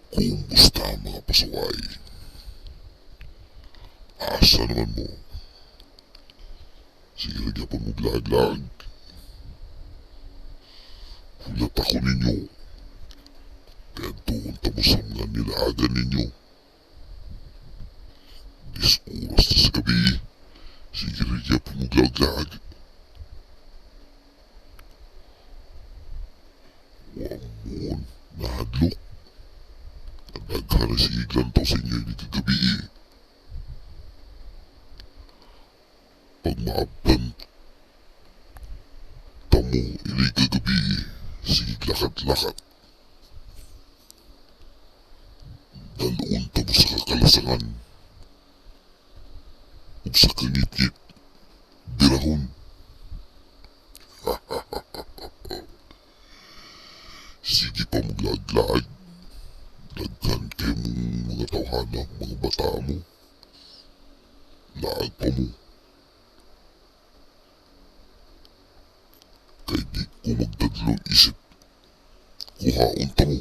Kumusta, mga pasaway? Asa naman mo? Sige ra gyapon mo laag-laag. Hulat ako ninyo. Kaya doon ta mo sa mga nilaagan ninyo. 10 oras na sa gabi. Sige ra gyapon mo laag-laag. Wamon, nahadlok. Nagdaghan na sige lantaw sa inyo ini kagabi. Pag maabtan tamo ini kagabi, sige lakat-lakat. Daloon tamo sa kakalasangan. Ug sa kangitngit, birahon. Sige pa maglaag-laag. Daghan kay mong mga tawhana, mga bata mo. Laag pa mo. Kay di ko magdadlong isip. Kuhaon ta mo.